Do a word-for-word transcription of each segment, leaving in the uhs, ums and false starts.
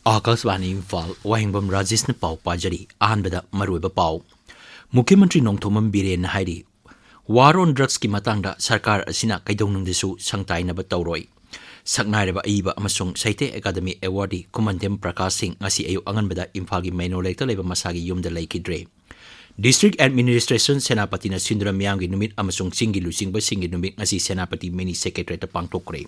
ꯑꯥꯀꯥꯁꯕꯥꯅꯤ ꯏꯝꯐꯥꯜ, ꯋꯥꯍꯦꯡꯕꯝ ꯔꯥꯖꯦꯁꯅ ꯄꯥꯎ ꯄꯥꯖꯔꯤ꯫ ꯑꯍꯥꯟꯕꯗ ꯃꯔꯨꯑꯣꯏꯕ ꯄꯥꯎ꯫ ꯃꯨꯈ꯭ꯌ ꯃꯟꯇ꯭ꯔꯤ ꯅꯣꯡꯊꯣꯝꯕꯝ ꯕꯤꯔꯦꯟꯅ ꯍꯥꯏꯔꯤ, War on Drugsꯀꯤ ꯃꯇꯥꯡꯗ ꯁꯔꯀꯥꯔ ꯑꯁꯤꯅ ꯀꯩꯗꯧꯅꯨꯡꯗꯁꯨ ꯁꯪꯇꯥꯏꯅꯕ ꯇꯧꯔꯣꯏ꯫ ꯁꯛꯅꯥꯏꯔꯕ ꯑꯏꯕ ꯑꯃꯁꯨꯡ ꯁꯥꯍꯤꯇ꯭ꯌ ꯑꯦꯀꯥꯗꯃꯤ ꯑꯦꯋꯥꯔꯗꯤ ꯈꯨꯃꯟꯊꯦꯝ ꯄ꯭ꯔꯀꯥꯁ ꯁꯤꯡ ꯉꯁꯤ ꯑꯌꯨꯛ ꯑꯉꯟꯕꯗ ꯏꯝꯐꯥꯜꯒꯤ ꯃꯩꯅꯣ ꯂꯩꯔꯛꯇ ꯂꯩꯕ ꯃꯁꯥꯒꯤ ꯌꯨꯝꯗ ꯂꯩꯈꯤꯗ꯭ꯔꯦ꯫ District Administration ꯁꯦꯅꯥꯄꯇꯤꯅ ꯁꯤꯟꯗꯨꯅ ꯃꯤꯌꯥꯝꯒꯤ ꯅꯨꯃꯤꯠ ꯑꯃꯁꯨꯡ ꯆꯤꯡꯒꯤ ꯂꯨꯆꯤꯡꯕꯁꯤꯡꯒꯤ ꯅꯨꯃꯤꯠ ꯉꯁꯤ ꯁꯦꯅꯥꯄꯇꯤ ꯃꯤꯅꯤ ꯁꯦꯀ꯭ꯔꯦꯇꯔꯤꯌꯦꯠꯇ ꯄꯥꯡꯊꯣꯛꯈ꯭ꯔꯦ꯫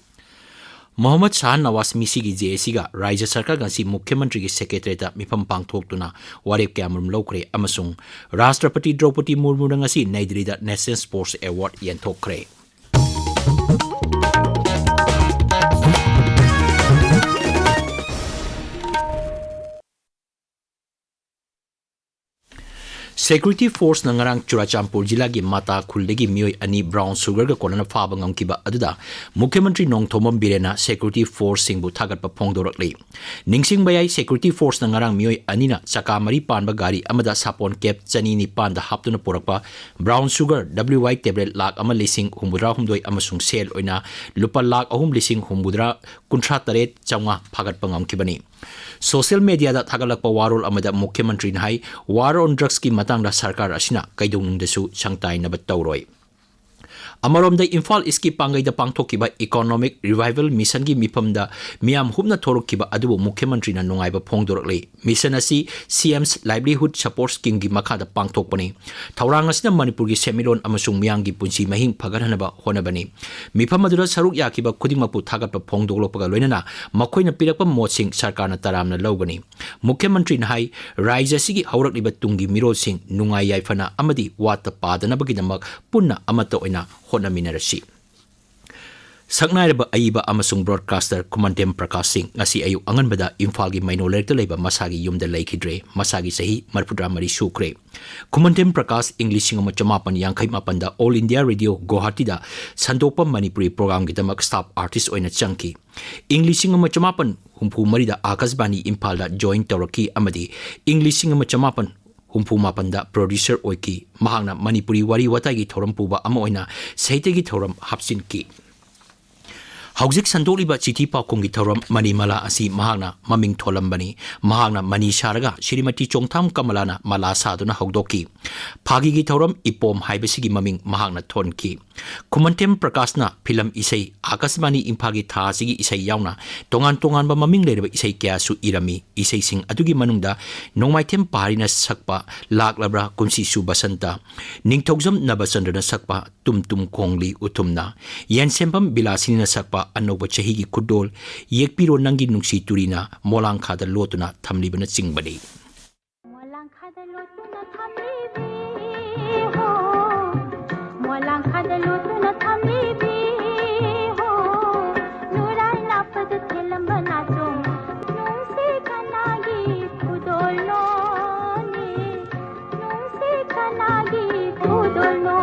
ꯃꯣꯍꯝꯃꯗ ꯁꯥꯍ ꯅꯋꯥꯖ ꯃꯤꯁꯤꯒꯤ ꯖꯦ ꯑꯦ ꯁꯤꯒ ꯔꯥꯖ꯭ꯌ ꯁꯔꯀꯥꯔꯒ ꯉꯁꯤ ꯃꯨꯈ꯭ꯌ ꯃꯟꯇ꯭ꯔꯤꯒꯤ ꯁꯦꯀ꯭ꯔꯦꯇꯔꯤꯌꯦꯠꯇ ꯃꯤꯐꯝ ꯄꯥꯡꯊꯣꯛꯇꯨꯅ ꯋꯥꯔꯦꯞ ꯀꯌꯥꯃꯔꯨꯝ ꯂꯧꯈ꯭ꯔꯦ ꯑꯃꯁꯨꯡ ꯔꯥꯁꯇ꯭ꯔꯄꯇꯤ ꯗ꯭ꯔꯧꯄꯗꯤ ꯃꯨꯔꯃꯨꯅ ꯉꯁꯤ ꯅꯩ ꯗꯤꯜꯂꯤꯗ National Sports Award ꯌꯦꯟꯊꯣꯛꯈ꯭ꯔꯦ꯫ Security Forceꯅ ꯉꯔꯥꯡ ꯆꯨꯔꯥꯆꯥꯟꯄꯨꯔ ꯖꯤꯂꯥꯒꯤ ꯃꯥꯇꯥ ꯈꯨꯜꯗꯒꯤ ꯃꯤꯑꯣꯏ ꯑꯅꯤ brown sugarꯒ ꯀꯣꯟꯅꯅ ꯐꯥꯕ ꯉꯝꯈꯤꯕ ꯑꯗꯨꯗ ꯃꯨꯈ꯭ꯌ ꯃꯟꯇ꯭ꯔꯤ ꯅꯣꯡꯊꯣꯝꯕꯝ ꯕꯤꯔꯦꯟꯅ Security Forceꯁꯤꯡꯕꯨ ꯊꯥꯒꯠꯄ ꯐꯣꯡꯗꯣꯔꯛꯂꯤ꯫ ꯅꯤꯡꯁꯤꯡꯕ ꯌꯥꯏ, Security Forceꯅ ꯉꯔꯥꯡ ꯃꯤꯑꯣꯏ ꯑꯅꯤꯅ ꯆꯀꯥ ꯃꯔꯤ ꯄꯥꯟꯕ ꯒꯥꯔꯤ ꯑꯃꯗ ꯁꯥꯄꯣꯟ ꯀꯦꯞ ꯆꯅꯤ ꯅꯤꯄꯥꯟꯗ ꯍꯥꯞꯇꯨꯅ ꯄꯨꯔꯛꯄ brown sugar W Y tablet lakh ꯑꯃ ꯂꯤꯁꯤꯡ ꯍꯨꯝꯐꯨꯇꯔꯥ ꯍꯨꯝꯗꯣꯏ ꯑꯃꯁꯨꯡ ꯁꯦꯜ ꯑꯣꯏꯅ ꯂꯨꯄꯥ ꯂꯥꯈ ꯑꯍꯨꯝ ꯂꯤꯁꯤꯡ ꯍꯨꯝꯐꯨꯇꯔꯥ ꯀꯨꯟꯊ꯭ꯔꯥ ꯇꯔꯦꯠ ꯆꯥꯝꯃꯉꯥ ꯐꯥꯒꯠꯄ ꯉꯝꯈꯤꯕꯅꯤ꯫ Social mediaꯗ ꯊꯥꯒꯠꯂꯛꯄ ꯋꯥꯔꯣꯜ ꯑꯃꯗ ꯃꯨꯈ꯭ꯌ ꯃꯟꯇ꯭ꯔꯤꯅ ꯍꯥꯏ, War on Drugsꯀꯤ ꯃꯇꯥꯡꯗ ꯁꯔꯀꯥꯔ ꯑꯁꯤꯅ ꯀꯩꯗꯧꯅꯨꯡꯗꯁꯨ ꯁꯪꯇꯥꯏꯅꯕ ꯇꯧꯔꯣꯏ꯫ ꯑꯃꯔꯣꯝꯗ ꯏꯝꯐꯥꯜ ꯏꯁꯀꯤ ꯄꯥꯡꯒꯩꯗ ꯄꯥꯡꯊꯣꯛꯈꯤꯕ Economic Revival Missionꯒꯤ ꯃꯤꯐꯝꯗ ꯃꯤꯌꯥꯝ ꯍꯨꯞꯅ ꯊꯣꯔꯛꯈꯤꯕ ꯑꯗꯨꯕꯨ ꯃꯨꯈ꯭ꯌ ꯃꯟꯇ꯭ꯔꯤꯅ ꯅꯨꯡꯉꯥꯏꯕ ꯐꯣꯡꯗꯣꯔꯛꯂꯤ꯫ Mission ꯑꯁꯤ CM's Livelihood Support Schemeꯒꯤ ꯃꯈꯥꯗ ꯄꯥꯡꯊꯣꯛꯄꯅꯤ꯫ ꯊꯧꯔꯥꯡ ꯑꯁꯤꯅ ꯃꯅꯤꯄꯨꯔꯒꯤ ꯁꯦꯟꯃꯤꯠꯂꯣꯟ ꯑꯃꯁꯨꯡ ꯃꯤꯌꯥꯝꯒꯤ ꯄꯨꯟꯁꯤ ꯃꯍꯤꯡ ꯐꯒꯠꯍꯟꯅꯕ ꯍꯣꯠꯅꯕꯅꯤ꯫ ꯃꯤꯐꯝ ꯑꯗꯨꯗ ꯁꯔꯨꯛ ꯌꯥꯈꯤꯕ ꯈꯨꯗꯤꯡꯃꯛꯄꯨ ꯊꯥꯒꯠꯄ ꯐꯣꯡꯗꯣꯛꯂꯛꯄꯒ ꯂꯣꯏꯅꯅ ꯃꯈꯣꯏꯅ ꯄꯤꯔꯛꯄ ꯃꯣꯠꯁꯤꯡ ꯁꯔꯀꯥꯔꯅ ꯇꯔꯥꯝꯅ ꯂꯧꯒꯅꯤ꯫ ꯃꯨꯈ꯭ꯌ ꯃꯟꯇ꯭ꯔꯤꯅ ꯍꯥꯏ, ꯔꯥꯖ꯭ꯌ ꯑꯁꯤꯒꯤ ꯍꯧꯔꯛꯂꯤꯕ ꯇꯨꯡꯒꯤ ꯃꯤꯔꯣꯜꯁꯤꯡ ꯅꯨꯡꯉꯥꯏ ꯌꯥꯏꯐꯅ ꯑꯃꯗꯤ ꯋꯥꯠꯇ ꯄꯥꯗꯅꯕꯒꯤꯗꯃꯛ ꯄꯨꯟꯅ ꯑꯃꯠꯇ ꯑꯣꯏꯅ ꯍꯣꯠꯅꯃꯤꯟꯅꯔꯁꯤ꯫ ꯁꯛꯅꯥꯏꯔꯕ ꯑꯏꯕ ꯑꯃꯁꯨꯡ broadcaster ꯈꯨꯃꯟꯊꯦꯝ ꯄ꯭ꯔꯀꯥꯁ ꯁꯤꯡ ꯉꯁꯤ ꯑꯌꯨꯛ ꯑꯉꯟꯕꯗ ꯏꯝꯐꯥꯜꯒꯤ ꯃꯩꯅꯣ ꯂꯩꯔꯛꯇ ꯂꯩꯕ ꯃꯁꯥꯒꯤ ꯌꯨꯝꯗ ꯂꯩꯈꯤꯗ꯭ꯔꯦ꯫ ꯃꯁꯥꯒꯤ ꯆꯍꯤ ꯃꯔꯤꯐꯨꯇꯔꯥ ꯃꯔꯤ ꯁꯨꯈ꯭ꯔꯦ꯫ ꯈꯨꯃꯟꯊꯦꯝ ꯄ꯭ꯔꯀꯥꯁ ꯏꯪ ꯂꯤꯁꯤꯡ ꯑꯃ ꯆꯃꯥꯄꯟ ꯌꯥꯡꯈꯩ ꯃꯥꯄꯟꯗ All India Radio ꯒꯨꯋꯥꯍꯥꯇꯤꯗ ꯁꯟꯗꯣꯛꯄ ꯃꯅꯤꯄꯨꯔꯤ programꯒꯤꯗꯃꯛ staff artist ꯑꯣꯏꯅ ꯆꯪꯈꯤ꯫ ꯏꯪ ꯂꯤꯁꯤꯡ ꯑꯃ ꯆꯃꯥꯄꯟ ꯍꯨꯝꯐꯨ ꯃꯔꯤꯗ ꯑꯥꯀꯥꯁꯕꯥꯅꯤ ꯏꯝꯐꯥꯜꯗ join ꯇꯧꯔꯛꯈꯤ ꯑꯃꯗꯤ ꯏꯪ ꯂꯤꯁꯤꯡ ꯑꯃ ꯆꯃꯥꯄꯟ ꯍꯨꯝꯐꯨ ꯃꯥꯄꯟꯗ producer ꯑꯣꯏꯈꯤ꯫ ꯃꯍꯥꯛꯅ ꯃꯅꯤꯄꯨꯔꯤ ꯋꯥꯔꯤ ꯋꯥꯇꯥꯏꯒꯤ ꯊꯧꯔꯝ ꯄꯨꯕ ꯑꯃ ꯑꯣꯏꯅ ꯁꯥꯍꯤꯇ꯭ꯌꯒꯤ ꯊꯧꯔꯝ ꯍꯥꯞꯆꯤꯟꯈꯤ꯫ ꯍꯧꯖꯤꯛ ꯁꯟꯗꯣꯛꯂꯤꯕ ꯆꯤꯊꯤ ꯄꯥꯎꯈꯨꯝꯒꯤ ꯊꯧꯔꯝ ꯃꯅꯤꯃꯥꯂꯥ ꯑꯁꯤ ꯃꯍꯥꯛꯅ ꯃꯃꯤꯡ ꯊꯣꯜꯂꯝꯕꯅꯤ꯫ ꯃꯍꯥꯛꯅ ꯃꯅꯤ ꯁꯥꯔꯒ ꯁ꯭ꯔꯤꯃꯇꯤ ꯆꯣꯡꯊꯥꯝ ꯀꯃꯂꯥꯅ ꯃꯂꯥ ꯁꯥꯗꯨꯅ ꯍꯧꯗꯣꯛꯈꯤ꯫ ꯐꯥꯒꯤꯒꯤ ꯊꯧꯔꯝ ꯏꯄꯣꯝ ꯍꯥꯏꯕꯁꯤꯒꯤ ꯃꯃꯤꯡ ꯃꯍꯥꯛꯅ ꯊꯣꯟꯈꯤ꯫ ꯈꯨꯃꯟꯊꯦꯝ ꯄ꯭ꯔꯀꯥꯁꯅ ꯐꯤꯂꯝ ꯏꯁꯩ, ꯑꯥꯀꯥꯁꯕꯥꯅꯤ ꯏꯝꯐꯥꯜꯒꯤ ꯊꯥ ꯑꯁꯤꯒꯤ ꯏꯁꯩ ꯌꯥꯎꯅ ꯇꯣꯉꯥꯟ ꯇꯣꯉꯥꯟꯕ ꯃꯃꯤꯡ ꯂꯩꯔꯕ ꯏꯁꯩ ꯀꯌꯥꯁꯨ ꯏꯔꯝꯃꯤ꯫ ꯏꯁꯩꯁꯤꯡ ꯑꯗꯨꯒꯤ ꯃꯅꯨꯡꯗ ꯅꯣꯡꯃꯥꯏꯊꯦꯝ ꯄꯍꯥꯔꯤꯅ ꯁꯛꯄ ꯂꯥꯛꯂꯕ꯭ꯔꯥ ꯀꯨꯝꯁꯤꯁꯨ ꯕꯁꯟꯇ, ꯅꯤꯡꯊꯧꯖꯝ ꯅꯕꯆꯟꯗ꯭ꯔꯅ ꯁꯛꯄ ꯇꯨꯝ ꯇꯨꯝ ꯈꯣꯡꯂꯤ ꯎꯊꯨꯝꯅ, ꯌꯦꯟꯁꯦꯝꯕꯝ ꯕꯤꯂꯥꯁꯤꯅꯤꯅ ꯁꯛꯄ ꯑꯅꯧꯕ ꯆꯍꯤꯒꯤ ꯈꯨꯗꯣꯜ, ꯌꯦꯛꯄꯤꯔꯣ ꯅꯪꯒꯤ ꯅꯨꯡꯁꯤ ꯇꯨꯔꯤꯅ ꯃꯣꯂꯥꯡꯈꯥꯗ ꯂꯣꯠꯇꯨꯅ ꯊꯝꯂꯤꯕꯅꯆꯤꯡꯕꯅꯤ꯫ ꯃꯣꯂꯥꯡꯈꯥꯗ ꯂꯣꯠꯇꯨꯅ ꯊꯝꯂꯤꯕꯤ ꯍꯣ, ꯃꯣꯂꯥꯡꯈꯥꯗ ꯂꯣꯠꯇꯨꯅ ꯊꯝꯂꯤꯕꯤ ꯍꯣ, ꯅꯨꯔꯥꯏ ꯂꯥꯞꯄꯗ ꯊꯦꯜꯂꯝꯕ ꯅꯥꯆꯣꯝ, ꯅꯨꯡꯁꯤ ꯀꯅꯥꯒꯤ ꯈꯨꯗꯣꯜꯅꯣꯅꯦ? ꯅꯨꯡꯁꯤ ꯀꯅꯥꯒꯤ ꯈꯨꯗꯣꯜꯅꯣ?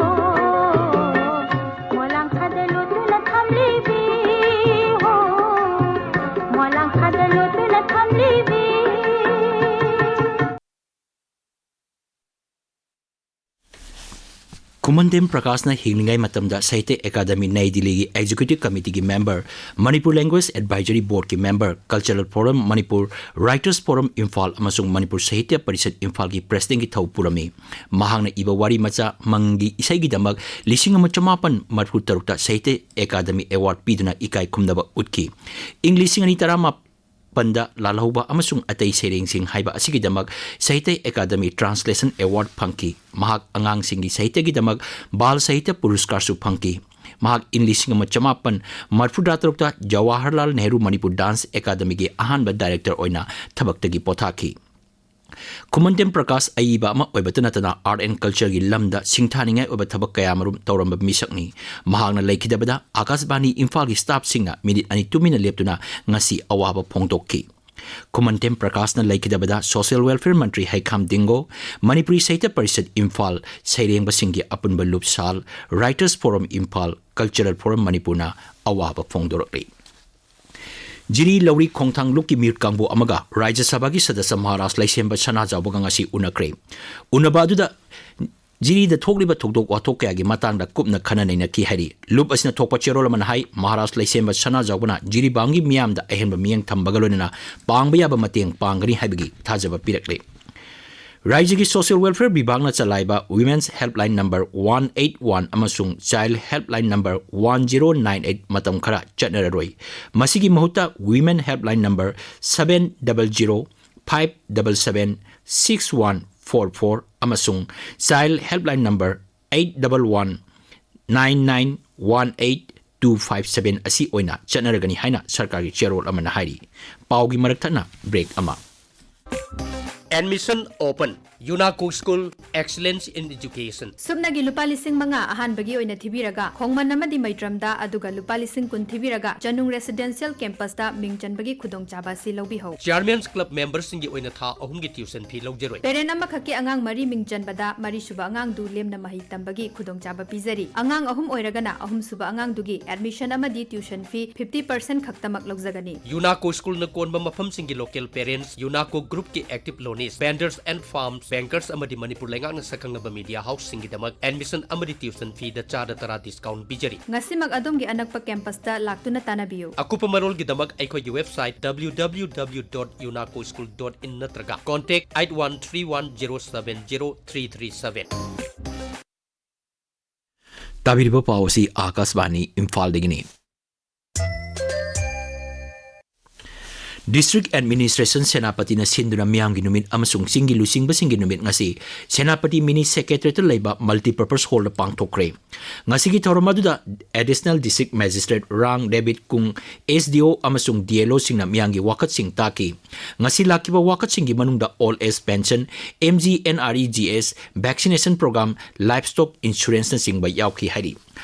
ꯃꯣꯂꯥꯡꯈꯥꯗ ꯂꯣꯠꯇꯨꯅ ꯊꯝꯂꯤꯕꯤ ꯍꯣ, ꯃꯣꯂꯥꯡꯈꯥꯗ ꯂꯣꯠꯇꯨꯅ ꯊꯝꯂꯤꯕꯤ꯫ ꯈꯨꯃꯟꯊꯦꯝ ꯄ꯭ꯔꯀꯥꯁꯅ ꯍꯤꯡꯂꯤꯉꯩ ꯃꯇꯝꯗ ꯁꯥꯍꯤꯇ꯭ꯌ ꯑꯦꯀꯥꯗꯃꯤ ꯅꯩ ꯗꯤꯜꯂꯤꯒꯤ executive committeeꯒꯤ member, Manipur language advisory boardꯀꯤ member, Cultural Forum Manipur, Writers Forum Imphal ꯑꯃꯁꯨꯡ ꯃꯅꯤꯄꯨꯔ ꯁꯥꯍꯤꯇ꯭ꯌ ꯄꯔꯤꯁꯠ ꯏꯝꯐꯥꯜꯒꯤ presidentꯀꯤ ꯊꯧ ꯄꯨꯔꯝꯃꯤ꯫ ꯃꯍꯥꯛꯅ ꯏꯕ ꯋꯥꯔꯤ ꯃꯆꯥ ꯃꯪꯒꯤ ꯏꯁꯩꯒꯤꯗꯃꯛ ꯂꯤꯁꯤꯡ ꯑꯃ ꯆꯃꯥꯄꯟ ꯃꯔꯤꯐꯨ ꯇꯔꯨꯛꯇ ꯁꯥꯍꯤꯇ꯭ꯌ ꯑꯦꯀꯥꯗꯃꯤ award ꯄꯤꯗꯨꯅ ꯏꯀꯥꯏ ꯈꯨꯝꯅꯕ ꯎꯠꯈꯤ꯫ ꯏꯪ ꯂꯤꯁꯤꯡ ꯑꯅꯤ ꯇꯔꯥꯃꯥꯄꯟꯗ ꯂꯥꯜꯍꯧꯕ ꯑꯃꯁꯨꯡ ꯑꯇꯩ ꯁꯩꯔꯦꯡꯁꯤꯡ ꯍꯥꯏꯕ ꯑꯁꯤꯒꯤꯗꯃꯛ ꯁꯥꯍꯤꯇ꯭ꯌ ꯑꯦꯀꯥꯗꯃꯤ Translation Award ꯐꯪꯈꯤ꯫ ꯃꯍꯥꯛ ꯑꯉꯥꯡꯁꯤꯡꯒꯤ ꯁꯥꯍꯤꯇ꯭ꯌꯒꯤꯗꯃꯛ ꯕꯥꯜ ꯁꯥꯍꯤꯇ꯭ꯌ ꯄꯨꯔꯁꯀꯥꯔꯁꯨ ꯐꯪꯈꯤ꯫ ꯃꯍꯥꯛ ꯏꯪ ꯂꯤꯁꯤꯡ ꯑꯃ ꯆꯃꯥꯄꯟ ꯃꯔꯤꯐꯨꯇꯔꯥ ꯇꯔꯨꯛꯇ ꯖꯋꯥꯍꯔꯂꯥꯜ ꯅꯦꯍꯔꯨ ꯃꯅꯤꯄꯨꯔ dance ꯑꯦꯀꯥꯗꯃꯤꯒꯤ ꯑꯍꯥꯟꯕ director ꯑꯣꯏꯅ ꯊꯕꯛꯇꯒꯤ ꯄꯣꯊꯥꯈꯤ꯫ ꯈꯨꯃꯟꯊꯦꯝ ꯄ꯭ꯔꯀꯥꯁ ꯑꯏꯕ ꯑꯃ ꯑꯣꯏꯕꯇ ꯅꯠꯇꯅ art and cultureꯒꯤ ꯂꯝꯗ ꯁꯤꯡꯊꯥꯅꯤꯡꯉꯥꯏ ꯑꯣꯏꯕ ꯊꯕꯛ ꯀꯌꯥꯃꯔꯨꯝ ꯇꯧꯔꯝꯕ ꯃꯤꯁꯛꯅꯤ꯫ ꯃꯍꯥꯛꯅ ꯂꯩꯈꯤꯗꯕꯗ ꯑꯥꯀꯥꯁꯕꯥꯅꯤ ꯏꯝꯐꯥꯜꯒꯤ staffꯁꯤꯡꯅ ꯃꯤꯅꯤꯠ ꯑꯅꯤ ꯇꯨꯃꯤꯟꯅ ꯂꯦꯞꯇꯨꯅ ꯉꯁꯤ ꯑꯋꯥꯕ ꯐꯣꯡꯗꯣꯛꯈꯤ꯫ ꯈꯨꯃꯟꯊꯦꯝ ꯄ꯭ꯔꯀꯥꯁꯅ ꯂꯩꯈꯤꯗꯕꯗ social welfare ꯃꯟꯇ꯭ꯔꯤ ꯍꯩꯈꯥꯝ ꯗꯤꯡꯒꯣ, ꯃꯅꯤꯄꯨꯔꯤ ꯁꯥꯍꯤꯇ꯭ꯌ ꯄꯔꯤꯁꯠ ꯏꯝꯐꯥꯜ, ꯁꯩꯔꯦꯡꯕꯁꯤꯡꯒꯤ ꯑꯄꯨꯟꯕ ꯂꯨꯞꯁꯥꯜ, Writers Forum Imphal, Cultural Forum ꯃꯅꯤꯄꯨꯔꯅ ꯑꯋꯥꯕ ꯐꯣꯡꯗꯣꯔꯛꯂꯤ꯫ ꯖꯤꯔꯤ ꯂꯧꯔꯤ ꯈꯣꯡꯊꯥꯡ ꯂꯨꯞꯀꯤ ꯃꯤꯍꯨꯠ ꯀꯥꯡꯕꯨ ꯑꯃꯒ ꯔꯥꯖ꯭ꯌ ꯁꯚꯥꯒꯤ ꯁꯗꯁ꯭ꯌ ꯃꯍꯥꯔꯥꯖ ꯂꯩꯁꯦꯝꯕ ꯁꯅꯥꯖꯥꯎꯕꯒ ꯉꯁꯤ ꯎꯅꯈ꯭ꯔꯦ꯫ ꯎꯅꯕ ꯑꯗꯨꯗ ꯖꯤꯔꯤꯗ ꯊꯣꯛꯂꯤꯕ ꯊꯧꯗꯣꯛ ꯋꯥꯊꯣꯛ ꯀꯌꯥꯒꯤ ꯃꯇꯥꯡꯗ ꯀꯨꯞꯅ ꯈꯟꯅ ꯅꯩꯅꯈꯤ ꯍꯥꯏꯔꯤ꯫ ꯂꯨꯞ ꯑꯁꯤꯅ ꯊꯣꯛꯄ ꯆꯦꯔꯣꯜ ꯑꯃꯅ ꯍꯥꯏ, ꯃꯍꯥꯔꯥꯖ ꯂꯩꯁꯦꯝꯕ ꯁꯅꯥꯖꯥꯎꯕꯅ ꯖꯤꯔꯤꯕꯥꯝꯒꯤ ꯃꯤꯌꯥꯝꯗ ꯑꯍꯦꯟꯕ ꯃꯤꯠꯌꯦꯡ ꯊꯝꯕꯒ ꯂꯣꯏꯅꯅ ꯄꯥꯡꯕ ꯌꯥꯕ ꯃꯇꯦꯡ ꯄꯥꯡꯒꯅꯤ ꯍꯥꯏꯕꯒꯤ ꯊꯥꯖꯕ ꯄꯤꯔꯛꯂꯦ꯫ ꯔꯥꯖ꯭ꯌꯒꯤ ꯁꯣꯁꯤꯌꯦꯜ ꯋꯦꯜꯐꯤꯌꯔ ꯕꯤꯚꯥꯒꯅ ꯆꯂꯥꯏꯕ Women's Helpline Number one eight one ꯑꯃꯁꯨꯡ Child Helpline Number one zero nine eight ꯃꯇꯝ ꯈꯔ ꯆꯠꯅꯔꯔꯣꯏ꯫ ꯃꯁꯤꯒꯤ ꯃꯍꯨꯠꯇ Women Helpline Number seven double zero five double seven six one four four ꯑꯃꯁꯨꯡ Child Helpline Number eight double one nine nine one eight two five seven ꯑꯁꯤ ꯑꯣꯏꯅ ꯆꯠꯅꯔꯒꯅꯤ ꯍꯥꯏꯅ ꯁꯔꯀꯥꯔꯒꯤ ꯆꯦꯔꯣꯜ ꯑꯃꯅ ꯍꯥꯏꯔꯤ꯫ ꯄꯥꯎꯒꯤ ꯃꯔꯛ ꯊꯠꯅ ꯕ꯭ꯔꯦꯛ ꯑꯃ꯫ Admission open. UNACO School, Excellence in Education. ꯁꯨꯞꯅꯒꯤ ꯂꯨꯄꯥ ꯂꯤꯁꯤꯡ ꯃꯉꯥ ꯑꯍꯥꯟꯕꯒꯤ ꯑꯣꯏꯅ ꯊꯤꯕꯤꯔꯒ, ꯈꯣꯡꯃꯟ ꯑꯃꯗꯤ ꯃꯩꯇ꯭ꯔꯝꯗ, ꯑꯗꯨꯒ ꯂꯨꯄꯥ ꯂꯤꯁꯤꯡ ꯀꯨꯟ ꯊꯤꯕꯤꯔꯒ, ꯆꯅꯨꯡ ꯔꯦꯁꯤꯗꯦꯟꯁꯤꯌꯦꯜ ꯀꯦꯝꯄꯁꯇ ꯃꯤꯡ ꯆꯟꯕꯒꯤ ꯈꯨꯗꯣꯡꯆꯥꯕ ꯑꯁꯤ ꯂꯧꯕꯤꯍꯧ꯫ Chairman's Club memberꯁꯤꯡꯒꯤ ꯑꯣꯏꯅ ꯊꯥ ꯑꯍꯨꯝꯒꯤ tuition fee ꯂꯧꯖꯔꯣꯏ꯫ Parent ꯑꯃꯈꯛꯀꯤ ꯑꯉꯥꯡ ꯃꯔꯤ ꯃꯤꯡ ꯆꯟꯕꯗ, ꯃꯔꯤꯁꯨꯕ ꯑꯉꯥꯡꯗꯨ ꯂꯦꯝꯅ ꯃꯍꯩ ꯇꯝꯕꯒꯤ ꯈꯨꯗꯣꯡꯆꯥꯕ ꯄꯤꯖꯔꯤ꯫ ꯑꯉꯥꯡ ꯑꯍꯨꯝ ꯑꯣꯏꯔꯒꯅ, ꯑꯍꯨꯝꯁꯨꯕ ꯑꯉꯥꯡꯗꯨꯒꯤ admission ꯑꯃꯗꯤ tuition fee fifty percent ꯈꯛꯇꯃꯛ ꯂꯧꯖꯒꯅꯤ꯫ UNACO Schoolꯅ ꯀꯣꯟꯕ ꯃꯐꯝꯁꯤꯡꯒꯤ local parents, UNACO Groupꯀꯤ active loanees, vendors and firms, bankers ꯑꯃꯗꯤ ꯃꯅꯤꯄꯨꯔ ꯂꯩꯉꯥꯛꯅ ꯁꯛꯈꯪꯂꯕ media houseꯁꯤꯡꯒꯤꯗꯃꯛ admission ꯑꯃꯗꯤ tuition feeꯗ ꯆꯥꯗ ꯇꯔꯥ discount ꯄꯤꯖꯔꯤ꯫ ꯉꯁꯤꯃꯛ ꯑꯗꯣꯝꯒꯤ ꯑꯅꯛꯄ campusꯇ ꯂꯥꯛꯇꯨꯅ ꯇꯥꯟꯅꯕꯤꯌꯨ꯫ ꯑꯀꯨꯞꯄ ꯃꯔꯣꯜꯒꯤꯗꯃꯛ ꯑꯩꯈꯣꯏꯒꯤ website W W W dot unaco school dot in ꯅꯠꯇ꯭ꯔꯒ contact eight one three one zero seven zero three three seven꯫ ꯇꯥꯕꯤꯔꯤꯕ ꯄꯥꯎ ꯑꯁꯤ ꯑꯥꯀꯥꯁꯕꯥꯅꯤ ꯏꯝꯐꯥꯜꯗꯒꯤꯅꯤ꯫ District Administration ꯁꯦꯅꯥꯄꯇꯤꯅ ꯁꯤꯟꯗꯨꯅ ꯃꯤꯌꯥꯝꯒꯤ ꯅꯨꯃꯤꯠ ꯑꯃꯁꯨꯡ ꯆꯤꯡꯒꯤ ꯂꯨꯆꯤꯡꯕꯁꯤꯡꯒꯤ ꯅꯨꯃꯤꯠ ꯉꯁꯤ ꯁꯦꯅꯥꯄꯇꯤ Mini Secretariatꯇ ꯂꯩꯕ Multipurpose Hallꯗ ꯄꯥꯡꯊꯣꯛꯈ꯭ꯔꯦ꯫ ꯉꯁꯤꯒꯤ ꯊꯧꯔꯝ ꯑꯗꯨꯗ Additional District Magistrate ꯔꯥꯡ ꯗꯦꯕꯤꯠ ꯀꯨꯡ, S D O ꯑꯃꯁꯨꯡ D L Oꯁꯤꯡꯅ ꯃꯤꯌꯥꯝꯒꯤ ꯋꯥꯀꯠꯁꯤꯡ ꯇꯥꯈꯤ꯫ ꯉꯁꯤ ꯂꯥꯛꯈꯤꯕ ꯋꯥꯀꯠꯁꯤꯡꯒꯤ ꯃꯅꯨꯡꯗ Old Age Pension, M G N R E G S, Vaccination Program, Livestock Insuranceꯅꯆꯤꯡꯕ ꯌꯥꯎꯈꯤ ꯍꯥꯏꯔꯤ꯫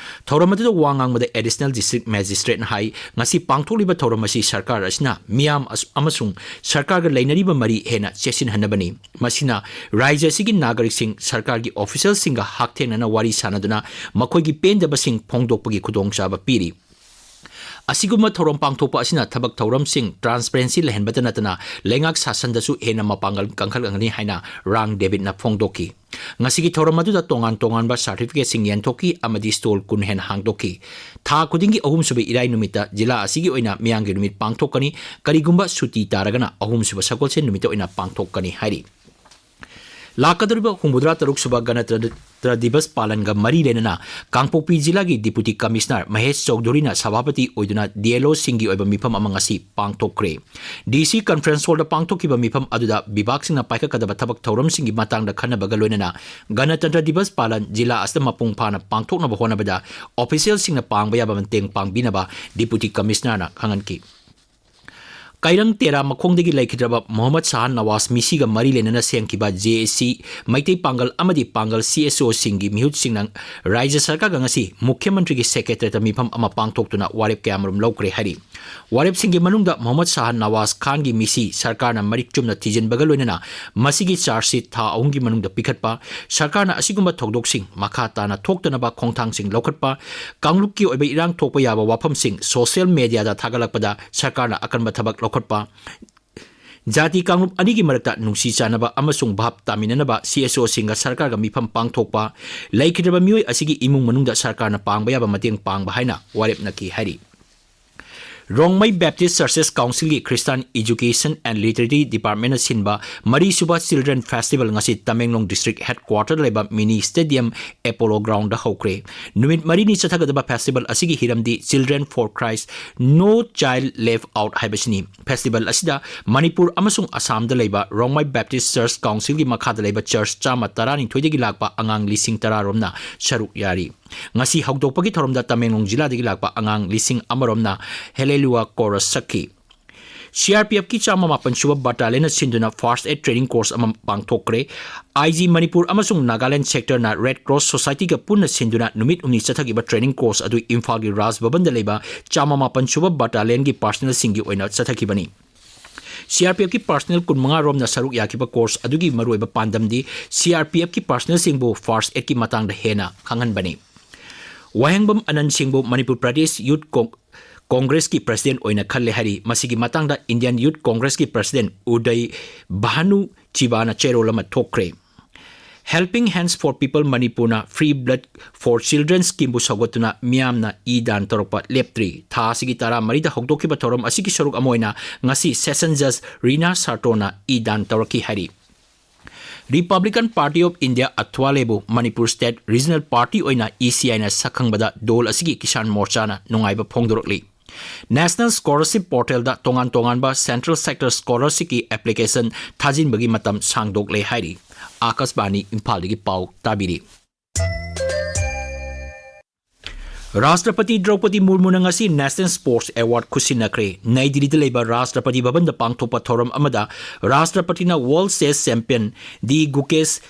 ꯊꯧꯔꯝ ꯑꯗꯨꯗ ꯋꯥ ꯉꯥꯡꯕꯗ Additional District Magistrateꯅ ꯍꯥꯏ, ꯉꯁꯤ ꯄꯥꯡꯊꯣꯛꯂꯤꯕ ꯊꯧꯔꯝ ꯑꯁꯤ ꯁꯔꯀꯥꯔ ꯑꯁꯤꯅ ꯃꯤꯌꯥꯝ ꯑꯁ-, ꯑꯃꯁꯨꯡ ꯁꯔꯀꯥꯔꯒ ꯂꯩꯅꯔꯤꯕ ꯃꯔꯤ ꯍꯦꯟꯅ ꯆꯦꯠꯁꯤꯟꯍꯟꯅꯕꯅꯤ꯫ ꯃꯁꯤꯅ ꯔꯥꯖ꯭ꯌ ꯑꯁꯤꯒꯤ ꯅꯥꯒꯔꯤꯛꯁꯤꯡ ꯁꯔꯀꯥꯔꯒꯤ officialꯁꯤꯡꯒ ꯍꯛꯊꯦꯡꯅꯅ ꯋꯥꯔꯤ ꯁꯥꯅꯗꯨꯅ ꯃꯈꯣꯏꯒꯤ ꯄꯦꯟꯗꯕꯁꯤꯡ ꯐꯣꯡꯗꯣꯛꯄꯒꯤ ꯈꯨꯗꯣꯡꯆꯥꯕ ꯄꯤꯔꯤ꯫ ꯑꯁꯤꯒꯨꯝꯕ ꯊꯧꯔꯝ ꯄꯥꯡꯊꯣꯛꯄ ꯑꯁꯤꯅ ꯊꯕꯛ ꯊꯧꯔꯝꯁꯤꯡ transparency ꯂꯩꯍꯟꯕꯇ ꯅꯠꯇꯅ ꯂꯩꯉꯥꯛ ꯁꯥꯁꯟꯗꯁꯨ ꯍꯦꯟꯅ ꯃꯄꯥꯡꯒꯜ ꯀꯟꯈꯠꯂꯛꯀꯅꯤ ꯍꯥꯏꯅ ꯔꯥꯡ ꯗꯦꯕꯤꯠꯅ ꯐꯣꯡꯗꯣꯛꯈꯤ꯫ ꯉꯁꯤꯒꯤ ꯊꯧꯔꯝ ꯑꯗꯨꯗ ꯇꯣꯉꯥꯟ ꯇꯣꯉꯥꯟꯕ certificateꯁꯤꯡ ꯌꯦꯟꯊꯣꯛꯈꯤ ꯑꯃꯗꯤ stall ꯀꯨꯟ ꯍꯦꯟꯅ ꯍꯥꯡꯗꯣꯛꯈꯤ꯫ ꯊꯥ ꯈꯨꯗꯤꯡꯒꯤ ꯑꯍꯨꯝꯁꯨꯕ ꯏꯔꯥꯏ ꯅꯨꯃꯤꯠꯇ ꯖꯤꯂꯥ ꯑꯁꯤꯒꯤ ꯑꯣꯏꯅ ꯃꯤꯌꯥꯝꯒꯤ ꯅꯨꯃꯤꯠ ꯄꯥꯡꯊꯣꯛꯀꯅꯤ꯫ ꯀꯔꯤꯒꯨꯝꯕ ꯁꯨꯇꯤ ꯇꯥꯔꯒꯅ ꯑꯍꯨꯝꯁꯨꯕ ꯁꯒꯣꯜꯁꯦꯟ ꯅꯨꯃꯤꯠꯇ ꯑꯣꯏꯅ ꯄꯥꯡꯊꯣꯛꯀꯅꯤ ꯍꯥꯏꯔꯤ꯫ ꯂꯥꯛꯀꯗꯧꯔꯤꯕ ꯍꯨꯝꯐꯨꯇꯔꯥ ꯇꯔꯨꯛ ꯁꯨꯕ ꯒꯅꯇꯟꯇ꯭ꯔ ꯗꯤꯕꯁ ꯄꯥꯂꯟꯒ ꯃꯔꯤ ꯂꯩꯅꯅ ꯀꯥꯡꯄꯣꯛꯄꯤ ꯖꯤꯂꯥꯒꯤ Deputy Commissioner ꯃꯍꯦꯁ ꯆꯧꯙꯨꯔꯤꯅ ꯁꯚꯥꯄꯇꯤ ꯑꯣꯏꯗꯨꯅ DLOꯁꯤꯡꯒꯤ ꯑꯣꯏꯕ ꯃꯤꯐꯝ ꯑꯃ ꯉꯁꯤ ꯄꯥꯡꯊꯣꯛꯈ꯭ꯔꯦ꯫ DC Conference Hallꯗ ꯄꯥꯡꯊꯣꯛꯈꯤꯕ ꯃꯤꯐꯝ ꯑꯗꯨꯗ ꯕꯤꯚꯥꯒꯁꯤꯡꯅ ꯄꯥꯏꯈꯠꯀꯗꯕ ꯊꯕꯛ ꯊꯧꯔꯝꯁꯤꯡꯒꯤ ꯃꯇꯥꯡꯗ ꯈꯟꯅꯕꯒ ꯂꯣꯏꯅꯅ ꯒꯅꯇꯟꯇ꯭ꯔ ꯗꯤꯕꯁ ꯄꯥꯂꯟ ꯖꯤꯂꯥ ꯑꯁꯤꯗ ꯃꯄꯨꯡ ꯐꯥꯅ ꯄꯥꯡꯊꯣꯛꯅꯕ ꯍꯣꯠꯅꯕꯗ officialꯁꯤꯡꯅ ꯄꯥꯡꯕ ꯌꯥꯕ ꯃꯇꯦꯡ ꯄꯥꯡꯕꯤꯅꯕ Deputy Commissionerꯅ ꯈꯪꯍꯟꯈꯤ꯫ ꯀꯩꯔꯪ ꯇꯦꯔꯥ ꯃꯈꯣꯡꯗꯒꯤ ꯂꯩꯈꯤꯗ꯭ꯔꯕ ꯃꯣꯍꯝꯃꯗ ꯁꯥꯍ ꯅꯋꯥꯖ ꯃꯤꯁꯤꯒ ꯃꯔꯤ ꯂꯩꯅꯅ ꯁꯦꯝꯈꯤꯕ JAC, ꯃꯩꯇꯩ ꯄꯥꯡꯒꯜ ꯑꯃꯗꯤ ꯄꯥꯡꯒꯜ CSOꯁꯤꯡꯒꯤ ꯃꯤꯍꯨꯠꯁꯤꯡꯅ ꯔꯥꯖ꯭ꯌ ꯁꯔꯀꯥꯔꯒ ꯉꯁꯤ ꯃꯨꯈ꯭ꯌ ꯃꯟꯇ꯭ꯔꯤꯒꯤ Secretariatꯇ ꯃꯤꯐꯝ ꯑꯃ ꯄꯥꯡꯊꯣꯛꯇꯨꯅ ꯋꯥꯔꯦꯞ ꯀꯌꯥꯃꯔꯨꯝ ꯂꯧꯈ꯭ꯔꯦ ꯍꯥꯏꯔꯤ꯫ ꯋꯥꯔꯦꯞꯁꯤꯡꯒꯤ ꯃꯅꯨꯡꯗ ꯃꯣꯍꯝꯃꯗ ꯁꯥꯍ ꯅꯋꯥꯖ ꯈꯥꯟꯒꯤ ꯃꯤꯁꯤ ꯁꯔꯀꯥꯔꯅ ꯃꯔꯤꯛ ꯆꯨꯝꯅ ꯊꯤꯖꯤꯟꯕꯒ ꯂꯣꯏꯅꯅ ꯃꯁꯤꯒꯤ charge sheet ꯊꯥ ꯑꯍꯨꯝꯒꯤ ꯃꯅꯨꯡꯗ ꯄꯤꯈꯠꯄ, ꯁꯔꯀꯥꯔꯅ ꯑꯁꯤꯒꯨꯝꯕ ꯊꯧꯗꯣꯛꯁꯤꯡ ꯃꯈꯥ ꯇꯥꯅ ꯊꯣꯛꯇꯅꯕ ꯈꯣꯡꯊꯥꯡꯁꯤꯡ ꯂꯧꯈꯠꯄ, ꯀꯥꯡꯂꯨꯞꯀꯤ ꯑꯣꯏꯕ ꯏꯔꯥꯡ ꯊꯣꯛꯄ ꯌꯥꯕ ꯋꯥꯐꯝꯁꯤꯡ social mediaꯗ ꯊꯥꯒꯠꯂꯛꯄꯗ ꯁꯔꯀꯥꯔꯅ ꯑꯀꯟꯕ ꯊꯕꯛ ꯂꯧꯈꯠꯄ, ꯖꯥꯇꯤ ꯀꯥꯡꯂꯨꯞ ꯑꯅꯤꯒꯤ ꯃꯔꯛꯇ ꯅꯨꯡꯁꯤ ꯆꯥꯟꯅꯕ ꯑꯃꯁꯨꯡ ꯚꯥꯞ ꯇꯥꯃꯤꯟꯅꯅꯕ CSOꯁꯤꯡꯒ ꯁꯔꯀꯥꯔꯒ ꯃꯤꯐꯝ ꯄꯥꯡꯊꯣꯛꯄ, ꯂꯩꯈꯤꯗ꯭ꯔꯕ ꯃꯤꯑꯣꯏ ꯑꯁꯤꯒꯤ ꯏꯃꯨꯡ ꯃꯅꯨꯡꯗ ꯁꯔꯀꯥꯔꯅ ꯄꯥꯡꯕ ꯌꯥꯕ ꯃꯇꯦꯡ ꯄꯥꯡꯕ ꯍꯥꯏꯅ ꯋꯥꯔꯦꯞꯅꯈꯤ ꯍꯥꯏꯔꯤ꯫ Rongmei Baptist Churches Councilꯒꯤ Christian Education and Literacy Departmentꯅ ꯁꯤꯟꯕ ꯃꯔꯤꯁꯨꯕ Children Festival ꯉꯁꯤ ꯇꯃꯦꯡꯂꯣꯡ District Headquarterꯗ ꯂꯩꯕ Mini Stadium Apollo Groundꯗ ꯍꯧꯈ꯭ꯔꯦ꯫ ꯅꯨꯃꯤꯠ ꯃꯔꯤꯅꯤ ꯆꯠꯊꯒꯗꯕ festival ꯑꯁꯤꯒꯤ ꯍꯤꯔꯝꯗꯤ Children for Christ, No Child Left Out ꯍꯥꯏꯕꯁꯤꯅꯤ꯫ Festival ꯑꯁꯤꯗ ꯃꯅꯤꯄꯨꯔ ꯑꯃꯁꯨꯡ ꯑꯁꯥꯝꯗ ꯂꯩꯕ ꯔꯣꯡꯃꯩ Baptist Church Councilꯒꯤ ꯃꯈꯥꯗ ꯂꯩꯕ church ꯆꯥꯝꯃ ꯇꯔꯥꯅꯤꯊꯣꯏꯗꯒꯤ ꯂꯥꯛꯄ ꯑꯉꯥꯡ ꯂꯤꯁꯤꯡ ꯇꯔꯥ ꯔꯣꯝꯅ ꯁꯔꯨꯛ ꯌꯥꯔꯤ꯫ ꯉꯁꯤ ꯍꯧꯗꯣꯛꯄꯒꯤ ꯊꯧꯔꯝꯗ ꯇꯃꯦꯡꯂꯣꯡ ꯖꯤꯂꯥꯗꯒꯤ ꯂꯥꯛꯄ ꯑꯉꯥꯡ ꯂꯤꯁꯤꯡ ꯑꯃ ꯔꯣꯝꯅ Hallelujah Chorus ꯁꯛꯈꯤ꯫ CRPFꯀꯤ ꯆꯥꯝꯃ ꯃꯥꯄꯟ ꯁꯨꯕ Battalionꯅ ꯁꯤꯟꯗꯨꯅ First Aid Training Course ꯑꯃ ꯄꯥꯡꯊꯣꯛꯈ꯭ꯔꯦ꯫ IG ꯃꯅꯤꯄꯨꯔ ꯑꯃꯁꯨꯡ ꯅꯥꯒꯥꯂꯦꯟ Sectorꯅ Red Cross Societyꯒ ꯄꯨꯟꯅ ꯁꯤꯟꯗꯨꯅ ꯅꯨꯃꯤꯠ ꯍꯨꯝꯅꯤ ꯆꯠꯊꯈꯤꯕ training course ꯑꯗꯨ ꯏꯝꯐꯥꯜꯒꯤ ꯔꯥꯖ ꯚꯕꯟꯗ ꯂꯩꯕ ꯆꯥꯝꯃ ꯃꯥꯄꯟ ꯁꯨꯕ Battalionꯒꯤ personnelꯁꯤꯡꯒꯤ ꯑꯣꯏꯅ ꯆꯠꯊꯈꯤꯕꯅꯤ꯫ CRPFꯀꯤ personnel ꯀꯨꯟꯃꯉꯥ ꯔꯣꯝꯅ ꯁꯔꯨꯛ ꯌꯥꯈꯤꯕ course ꯑꯗꯨꯒꯤ ꯃꯔꯨꯑꯣꯏꯕ ꯄꯥꯟꯗꯝꯗꯤ CRPFꯀꯤ personnelꯁꯤꯡꯕꯨ First Aidꯀꯤ ꯃꯇꯥꯡꯗ ꯍꯦꯟꯅ ꯈꯪꯍꯟꯕꯅꯤ꯫ ꯋꯥꯍꯦꯡꯕꯝ ꯑꯅꯟ ꯁꯤꯡꯕꯨ ꯃꯅꯤꯄꯨꯔ ꯄ꯭ꯔꯗꯦꯁ ꯌꯨꯠ ꯀꯣꯡ-, ꯀꯣꯡꯒ꯭ꯔꯦꯁꯀꯤ ꯄ꯭ꯔꯁꯤꯗꯦꯟꯠ ꯑꯣꯏꯅ ꯈꯜꯂꯦ ꯍꯥꯏꯔꯤ꯫ ꯃꯁꯤꯒꯤ ꯃꯇꯥꯡꯗ ꯏꯟꯗꯤꯌꯟ ꯌꯨꯊ ꯀꯣꯡꯒ꯭ꯔꯦꯁꯀꯤ ꯄ꯭ꯔꯁꯤꯗꯦꯟꯠ ꯎꯗꯩ ꯚꯥꯅꯨ ꯆꯤꯕꯥꯅ ꯆꯦꯔꯣꯜ ꯑꯃ ꯊꯣꯛꯈ꯭ꯔꯦ꯫ Helping Hands for People ꯃꯅꯤꯄꯨꯔꯅ Free Blood for Children ꯁ꯭ꯀꯤꯝꯕꯨ ꯁꯧꯒꯠꯇꯨꯅ ꯃꯤꯌꯥꯝꯅ ꯏ ꯗꯥꯟ ꯇꯧꯔꯛꯄ ꯂꯦꯞꯇ꯭ꯔꯤ꯫ ꯊꯥ ꯑꯁꯤꯒꯤ ꯇꯔꯥꯃꯔꯤꯗ ꯍꯧꯗꯣꯛꯈꯤꯕ ꯊꯧꯔꯝ ꯑꯁꯤꯒꯤ ꯁꯔꯨꯛ ꯑꯃ ꯑꯣꯏꯅ ꯉꯁꯤ ꯁꯦꯁꯟ ꯖꯖ ꯔꯤꯅꯥ ꯁꯥꯔꯇꯣꯅ ꯏ ꯗꯥꯟ ꯇꯧꯔꯛꯈꯤ ꯍꯥꯏꯔꯤ꯫ Republican Party of India ꯑꯊ꯭ꯋꯥꯂꯦꯕꯨ ꯃꯅꯤꯄꯨꯔ ꯁ꯭ꯇꯦꯠ ꯔꯤꯖꯅꯦꯜ ꯄꯥꯔꯇꯤ ꯑꯣꯏꯅ ꯏ ꯁꯤ ꯑꯥꯏꯅ ꯁꯛꯈꯪꯕꯗ ꯗꯣꯜ ꯑꯁꯤꯒꯤ ꯀꯤꯁꯥꯟ ꯃꯣꯔꯆꯥꯅ ꯅꯨꯡꯉꯥꯏꯕ ꯐꯣꯡꯗꯣꯔꯛꯂꯤ꯫ ꯅꯦꯁꯅꯦꯜ ꯁ꯭ꯀꯣꯂꯔꯁꯤꯞ ꯄꯣꯔꯇꯦꯜꯗ ꯇꯣꯉꯥꯟ ꯇꯣꯉꯥꯟꯕ ꯁꯦꯟꯇ꯭ꯔꯦꯜ ꯁꯦꯛꯇꯔ ꯁ꯭ꯀꯣꯂꯔꯁꯤꯞꯀꯤ ꯑꯦꯄ꯭ꯂꯤꯀꯦꯁꯟ ꯊꯥꯖꯤꯟꯕꯒꯤ ꯃꯇꯝ ꯁꯥꯡꯗꯣꯛꯂꯦ ꯍꯥꯏꯔꯤ꯫ ꯑꯥꯀꯥꯁꯕꯥꯅꯤ ꯏꯝꯐꯥꯜꯗꯒꯤ ꯄꯥꯎ ꯇꯥꯕꯤꯔꯤ꯫ ꯔꯥꯁꯇ꯭ꯔꯄꯇꯤ ꯗ꯭ꯔꯧꯄꯗꯤ ꯃꯨꯔꯃꯨꯅ ꯉꯁꯤ ꯅꯦꯁꯅꯦꯜ ꯁ꯭ꯄꯣꯔꯠꯁ ꯑꯦꯋꯥꯔꯗ ꯈꯨꯠꯁꯤꯟꯅꯈ꯭ꯔꯦ꯫ ꯅꯩ ꯗꯤꯜꯂꯤꯗ ꯂꯩꯕ ꯔꯥꯁꯇ꯭ꯔꯄꯇꯤ ꯚꯕꯟꯗ ꯄꯥꯡꯊꯣꯛꯄ ꯊꯧꯔꯝ ꯑꯃꯗ ꯔꯥꯁꯇ꯭ꯔꯄꯇꯤꯅ ꯋꯥꯔꯜꯗ ꯆꯦꯁ ꯆꯦꯝꯄꯤꯌꯟ ꯗꯤ ꯒꯨꯀꯦꯁ,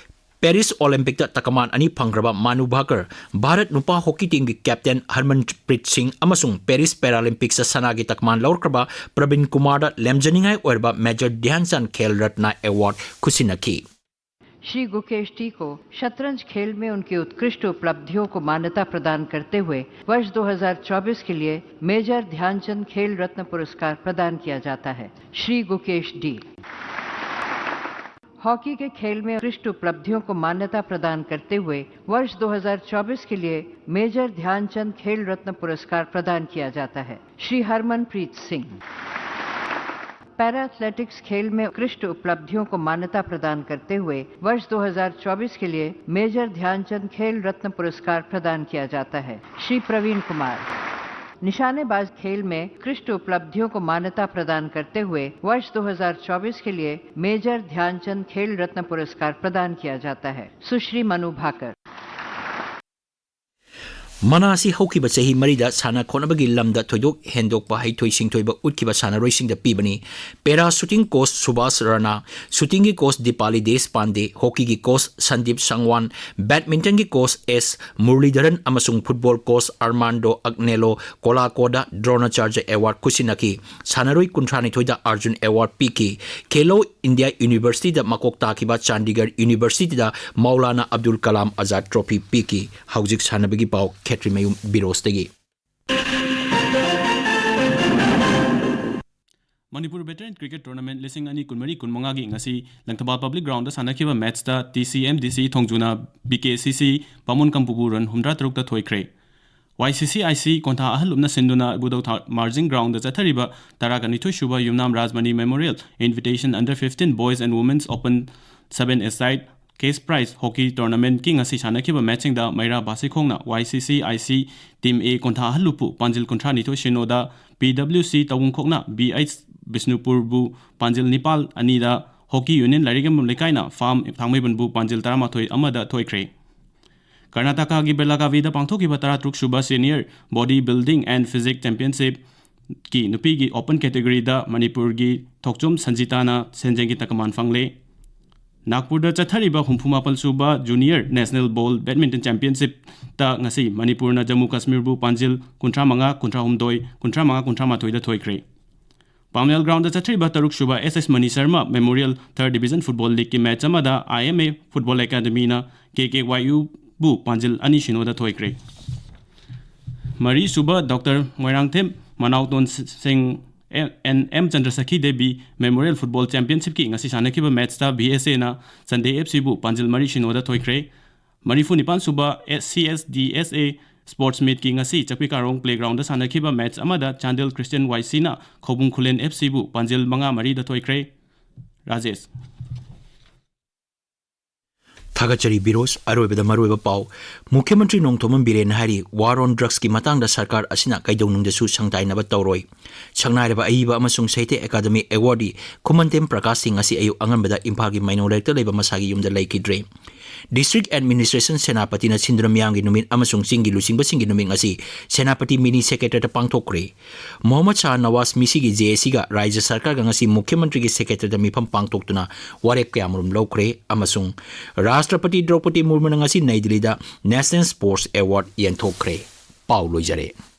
ꯄꯦꯔꯤꯁ ꯑꯣꯂꯤꯝꯄꯤꯛꯇ ꯇꯀꯃꯥꯟ ꯑꯅꯤ ꯐꯪꯈ꯭ꯔꯕ ꯃꯥꯅꯨ ꯚꯥꯀꯔ, ꯚꯥꯔꯠ ꯅꯨꯄꯥ ꯍꯣꯀꯤ ꯇꯤꯝꯒꯤ ꯀꯦꯞꯇꯦꯟ ꯍꯔꯃꯟꯄ꯭ꯔꯤꯠ ꯁꯤꯡ ꯑꯃꯁꯨꯡ ꯄꯦꯔꯤꯁ ꯄꯦꯔꯥꯂꯤꯝꯄꯤꯛꯁꯇ ꯁꯅꯥꯒꯤ ꯇꯀꯃꯥꯟ ꯂꯧꯔꯛꯈ꯭ꯔꯕ ꯄ꯭ꯔꯕꯤꯟ ꯀꯨꯃꯥꯔꯗ ꯂꯦꯝꯖꯅꯤꯡꯉꯥꯏ ꯑꯣꯏꯔꯕ ꯃꯦꯖꯔ ꯙ꯭ꯌꯥꯟ ꯆꯥꯟꯗ ꯈꯦꯜ ꯔꯠꯅ ꯑꯦꯋꯥꯔꯗ ꯈꯨꯠꯁꯤꯟꯅꯈꯤ꯫ श्री गुकेश डी को शतरंज खेल में उनकी उत्कृष्ट उपलब्धियों को मान्यता प्रदान करते हुए वर्ष दो हज़ार चौबीस के लिए मेजर ध्यानचंद खेल रत्न पुरस्कार प्रदान किया जाता है। श्री गुकेश डी। हॉकी के खेल में उत्कृष्ट उपलब्धियों को मान्यता प्रदान करते हुए वर्ष दो हज़ार चौबीस के लिए मेजर ध्यानचंद खेल रत्न पुरस्कार प्रदान किया जाता है। श्री हरमनप्रीत सिंह। पैरा एथलेटिक्स खेल में उत्कृष्ट उपलब्धियों को मान्यता प्रदान करते हुए वर्ष दो हज़ार चौबीस के लिए मेजर ध्यानचंद खेल रत्न पुरस्कार प्रदान किया जाता है। श्री प्रवीण कुमार। निशानेबाज खेल में उत्कृष्ट उपलब्धियों को मान्यता प्रदान करते हुए वर्ष दो हज़ार चौबीस के लिए मेजर ध्यानचंद खेल रत्न पुरस्कार प्रदान किया जाता है। सुश्री मनु भाकर। ꯃꯅꯥ ꯑꯁꯤ ꯍꯧꯈꯤꯕ ꯆꯍꯤ ꯃꯔꯤꯗ ꯁꯥꯟꯅ ꯈꯣꯠꯅꯕꯒꯤ ꯂꯝꯗ ꯊꯣꯏꯗꯣꯛ ꯍꯦꯟꯗꯣꯛꯄ ꯍꯩꯊꯣꯏ ꯁꯤꯡꯊꯣꯏꯕ ꯎꯠꯈꯤꯕ ꯁꯥꯟꯅꯔꯣꯏꯁꯤꯡꯗ ꯄꯤꯕꯅꯤ꯫ ꯄꯦꯔꯥ ꯁꯨꯇꯤꯡ ꯀꯣꯆ ꯁꯨꯕꯥꯁ ꯔꯥꯅꯥ, ꯁꯨꯇꯤꯡꯒꯤ ꯀꯣꯆ ꯗꯤꯄꯥꯂꯤ ꯗꯦꯁꯄꯥꯟꯗꯦ, ꯍꯣꯀꯤꯒꯤ ꯀꯣꯆ ꯁꯟꯗꯤꯞ ꯁꯪꯋꯥꯟ, ꯕꯦꯗꯃꯤꯟꯇꯟꯒꯤ ꯀꯣꯆ ꯑꯦꯁ ꯃꯨꯔꯂꯤꯙꯔꯟ ꯑꯃꯁꯨꯡ football coach Armando Agnelo Colaco Dronacharya award ꯈꯨꯠꯁꯤꯟꯅꯈꯤ꯫ ꯁꯥꯟꯅꯔꯣꯏ ꯀꯨꯟꯊ꯭ꯔꯥꯅꯤꯊꯣꯏꯗ ꯑꯔꯖꯨꯟ ꯑꯦꯋꯥꯔꯗ ꯄꯤꯈꯤ꯫ ꯈꯦꯂꯣ ꯏꯟꯗꯤꯌꯥ ꯌꯨꯅꯤꯚꯔꯁꯤꯇꯤꯗ ꯃꯀꯣꯛ ꯇꯥꯈꯤꯕ ꯆꯥꯟꯗꯤꯒꯔ ꯌꯨꯅꯤꯚꯔꯁꯤꯇꯤꯗ ꯃꯧꯂꯥꯅꯥ ꯑꯕꯗꯨꯜ ꯀꯂꯥꯝ ꯑꯥꯖꯥꯗ ꯇ꯭ꯔꯣꯐꯤ ꯄꯤꯈꯤ꯫ ꯍꯧꯖꯤꯛ ꯁꯥꯟꯅꯕꯒꯤ ꯄꯥꯎ ꯈꯦꯇ꯭ꯔꯤꯃꯌꯨꯝ ꯕꯤꯔꯣꯖꯇꯒꯤ꯫ ꯃꯅꯤꯄꯨꯔ ꯚꯦꯇꯔꯟ ꯀ꯭ꯔꯤꯀꯦꯠ ꯇꯣꯔꯅꯥꯃꯦꯟ ꯂꯤꯁꯤꯡ ꯑꯅꯤ ꯀꯨꯟꯃꯔꯤ ꯀꯨꯟꯃꯉꯥꯒꯤ ꯉꯁꯤ ꯂꯪꯊꯕꯥꯜ ꯄꯕ꯭ꯂꯤꯛ ꯒ꯭ꯔꯥꯎꯟꯗ ꯁꯥꯟꯅꯈꯤꯕ ꯃꯦꯠꯁꯇ ꯇꯤ ꯁꯤ ꯑꯦꯝ ꯗꯤ ꯁꯤ ꯊꯣꯡꯖꯨꯅ ꯕꯤ ꯀꯦ ꯁꯤ ꯁꯤ ꯄꯥꯃꯣꯟ ꯀꯝꯄꯨꯕꯨ ꯔꯟ ꯍꯨꯝꯗ꯭ꯔꯥ ꯇꯔꯨꯛꯇ ꯊꯣꯏꯈ꯭ꯔꯦ꯫ ꯋꯥꯏ ꯁꯤ ꯁꯤ ꯑꯥꯏ ꯁꯤ ꯀꯣꯟꯊꯥ ꯑꯍꯜꯂꯨꯞꯅ ꯁꯤꯟꯗꯨꯅ ꯏꯕꯨꯙꯧ ꯊꯥ ꯃꯥꯔꯖꯤꯡ ꯒ꯭ꯔꯥꯎꯟꯗ ꯆꯠꯊꯔꯤꯕ ꯇꯔꯥꯒ ꯅꯤꯊꯣꯏ ꯁꯨꯕ Yumnam Rajmani memorial invitation under fifteen boys and women's open seven A side cash prize hockey ꯇꯣꯔꯅꯥꯃꯦꯟꯠꯀꯤ ꯉꯁꯤ ꯁꯥꯟꯅꯈꯤꯕ ꯃꯦꯠꯁꯁꯤꯡꯗ ꯃꯩꯔꯥ ꯕꯥꯁꯤꯈꯣꯡꯅ ꯋꯥꯏ ꯁꯤ ꯁꯤ ꯑꯥꯏ ꯁꯤ ꯇꯤꯝ ꯑꯦ ꯀꯣꯟꯊꯥ ꯑꯍꯜꯂꯨꯞꯄꯨ ꯄꯥꯟꯖꯤꯜ ꯀꯨꯟꯊ꯭ꯔꯥ ꯅꯤꯊꯣꯏ ꯁꯤꯅꯣꯗ, ꯄꯤ ꯗꯕ꯭ꯂꯤꯎ ꯁꯤ ꯇꯧꯕꯨꯡꯈꯣꯛꯅ ꯕꯤ ꯑꯩꯆ ꯕꯤꯁꯅꯨꯄꯨꯔꯕꯨ ꯄꯥꯟꯖꯤꯜ ꯅꯤꯄꯥꯜ ꯑꯅꯤꯗ, ꯍꯣꯀꯤ ꯌꯨꯅꯤꯌꯟ ꯂꯥꯏꯔꯤꯛꯌꯦꯝꯕꯝ ꯂꯩꯀꯥꯏꯅ ꯐꯥꯝ ꯊꯥꯡꯃꯩꯕꯟꯕꯨ ꯄꯥꯟꯖꯤꯜ ꯇꯔꯥꯃꯥꯊꯣꯏ ꯑꯃꯗ ꯊꯣꯏꯈ꯭ꯔꯦ꯫ ꯀꯔꯅꯥꯇꯀꯥꯒꯤ ꯕꯦꯂꯥꯒꯥꯚꯤꯗ ꯄꯥꯡꯊꯣꯛꯈꯤꯕ ꯇꯔꯥꯇꯔꯨꯛ ꯁꯨꯕ ꯁꯦꯅꯤꯌꯔ ꯕꯣꯗꯤ ꯕꯤꯜꯗꯤꯡ ꯑꯦꯟ ꯐꯤꯖꯤꯛ ꯆꯦꯝꯄꯤꯌꯟꯁꯤꯞꯀꯤ ꯅꯨꯄꯤꯒꯤ ꯑꯣꯄꯟ ꯀꯦꯇꯦꯒꯣꯔꯤꯗ ꯃꯅꯤꯄꯨꯔꯒꯤ ꯊꯣꯛꯆꯣꯝ ꯁꯟꯖꯤꯇꯥꯅ ꯁꯦꯟꯖꯦꯡꯒꯤ ꯇꯀꯃꯥꯟ ꯐꯪꯂꯦ꯫ ꯅꯥꯒꯄꯨꯔꯗ ꯆꯠꯊꯔꯤꯕ ꯍꯨꯝꯐꯨ ꯃꯥꯄꯜ ꯁꯨꯕ ꯖꯨꯅꯤꯌꯔ ꯅꯦꯁꯅꯦꯜ ꯕꯣꯜ ꯕꯦꯗꯃꯤꯟꯇꯟ ꯆꯦꯝꯄꯤꯌꯟꯁꯤꯞꯇ ꯉꯁꯤ ꯃꯅꯤꯄꯨꯔꯅ ꯖꯝꯃꯨ ꯀꯥꯁꯃꯤꯔꯕꯨ ꯄꯥꯟꯖꯤꯜ ꯀꯨꯟꯊ꯭ꯔꯥ ꯃꯉꯥ, ꯀꯨꯟꯊ꯭ꯔꯥ ꯍꯨꯝꯗꯣꯏ, ꯀꯨꯟꯊ꯭ꯔꯥ ꯃꯉꯥ, ꯀꯨꯟꯊ꯭ꯔꯥ ꯃꯥꯊꯣꯏꯗ ꯊꯣꯏꯈ꯭ꯔꯦ꯫ ꯄꯥꯃꯦꯜ ꯒ꯭ꯔꯥꯎꯟꯗ ꯆꯠꯊꯔꯤꯕ ꯇꯔꯨꯛ ꯁꯨꯕ S S Mani Sharma memorial third division football ꯂꯤꯒꯀꯤ ꯃꯦꯠꯆ ꯑꯃꯗ I M A football ꯑꯦꯀꯥꯗꯃꯤꯅ K K Y ꯌꯨꯕꯨ ꯄꯥꯟꯖꯤꯜ ꯑꯅꯤ ꯁꯤꯅꯣꯗ ꯊꯣꯏꯈ꯭ꯔꯦ꯫ ꯃꯔꯤ ꯁꯨꯕ doctor Moirangthem Manaoton Singh N M Chandrasakhi Devi memorial football ꯆꯦꯝꯄꯤꯌꯟꯁꯤꯞꯀꯤ ꯉꯁꯤ ꯁꯥꯟꯅꯈꯤꯕ ꯃꯦꯠꯆꯇ ꯚꯤ ꯑꯦꯁ ꯑꯦꯅ ꯆꯟꯗꯦ ꯑꯦꯐ ꯁꯤꯕꯨ ꯄꯥꯟꯖꯤꯜ ꯃꯔꯤ ꯁꯤꯅꯣꯗ ꯊꯣꯏꯈ꯭ꯔꯦ꯫ ꯃꯔꯤꯐꯨ ꯅꯤꯄꯥꯟ ꯁꯨꯕ ꯁꯤ ꯑꯦꯁ ꯗꯤ ꯑꯦꯁ ꯑꯦ ꯁ꯭ꯄꯣꯔꯠꯁ ꯃꯤꯠꯀꯤ ꯉꯁꯤ ꯆꯛꯄꯤ ꯀꯥꯔꯣꯡ ꯄ꯭ꯂꯦꯒ꯭ꯔꯥꯎꯟꯗ ꯁꯥꯟꯅꯈꯤꯕ ꯃꯦꯠꯆ ꯑꯃꯗ ꯆꯥꯟꯗꯦꯜ ꯈ꯭ꯔꯤꯁꯇꯤꯌꯟ ꯋꯥꯏ ꯁꯤꯅ ꯈꯧꯕꯨꯝ ꯈꯨꯂꯦꯟ ꯑꯦꯐ ꯁꯤꯕꯨ ꯄꯥꯟꯖꯤꯜ ꯃꯉꯥ ꯃꯔꯤꯗ ꯊꯣꯏꯈ꯭ꯔꯦ꯫ ꯔꯥꯖꯦꯁ꯫ ꯊꯥꯒꯠꯆꯔꯤ ꯕꯤꯔꯣꯖ꯫ ꯑꯔꯣꯏꯕꯗ ꯃꯔꯨꯑꯣꯏꯕ ꯄꯥꯎ꯫ ꯃꯨꯈ꯭ꯌ ꯃꯟꯇ꯭ꯔꯤ ꯅꯣꯡꯊꯣꯝꯕꯝ ꯕꯤꯔꯦꯟꯅ ꯍꯥꯏꯔꯤ, war on drugsꯀꯤ ꯃꯇꯥꯡꯗ ꯁꯔꯀꯥꯔ ꯑꯁꯤꯅ ꯀꯩꯗꯧꯅꯨꯡꯗꯁꯨ ꯁꯪꯗꯥꯏꯅꯕ ꯇꯧꯔꯣꯏ꯫ ꯁꯛꯅꯥꯏꯔꯕ ꯑꯏꯕ ꯑꯃꯁꯨꯡ ꯁꯥꯍꯤꯇ꯭ꯌ ꯑꯦꯀꯥꯗꯃꯤ ꯑꯦꯋꯥꯔꯗꯤ ꯈꯨꯃꯟꯇꯦꯝ ꯄ꯭ꯔꯀꯥꯁ ꯁꯤꯡ ꯉꯁꯤ ꯑꯌꯨꯛ ꯑꯉꯟꯕꯗ ꯏꯝꯐꯥꯜꯒꯤ ꯃꯩꯅꯣ ꯂꯩꯔꯛꯇ ꯂꯩꯕ ꯃꯁꯥꯒꯤ ꯌꯨꯝꯗ ꯂꯩꯈꯤꯗ꯭ꯔꯦ꯫ District Administration ꯁꯦꯅꯥꯄꯇꯤꯅ ꯁꯤꯟꯗꯨꯅ ꯃꯤꯌꯥꯝꯒꯤ ꯅꯨꯃꯤꯠ ꯑꯃꯁꯨꯡ ꯆꯤꯡꯒꯤ ꯂꯨꯆꯤꯡꯕꯁꯤꯡꯒꯤ ꯅꯨꯃꯤꯠ ꯉꯁꯤ ꯁꯦꯅꯥꯄꯇꯤ ꯃꯤꯅꯤ ꯁꯦꯀ꯭ꯔꯦꯇꯔꯤꯌꯦꯠꯇ ꯄꯥꯡꯊꯣꯛꯈ꯭ꯔꯦ꯫ ꯃꯣꯍꯝꯃꯗ ꯁꯥꯍ ꯅꯋꯥꯖ ꯃꯤꯁꯤꯒꯤ ꯖꯦꯑꯦꯁꯤꯒ ꯔꯥꯖ꯭ꯌ ꯁꯔꯀꯥꯔꯒ ꯉꯁꯤ ꯃꯨꯈ꯭ꯌ ꯃꯟꯇ꯭ꯔꯤꯒꯤ ꯁꯦꯀ꯭ꯔꯦꯇꯔꯤꯌꯦꯠꯇ ꯃꯤꯐꯝ ꯄꯥꯡꯊꯣꯛꯇꯨꯅ ꯋꯥꯔꯦꯞ ꯀꯌꯥꯃꯔꯨꯝ ꯂꯧꯈ꯭ꯔꯦ ꯑꯃꯁꯨꯡ ꯔꯥꯁꯇ꯭ꯔꯄꯇꯤ ꯗ꯭ꯔꯧꯄꯗꯤ ꯃꯨꯔꯃꯨꯅ ꯉꯁꯤ ꯅꯩ ꯗꯤꯜꯂꯤꯗ National Sports Award ꯌꯦꯟꯊꯣꯛꯈ꯭ꯔꯦ꯫ ꯄꯥꯎ ꯂꯣꯏꯖꯔꯦ꯫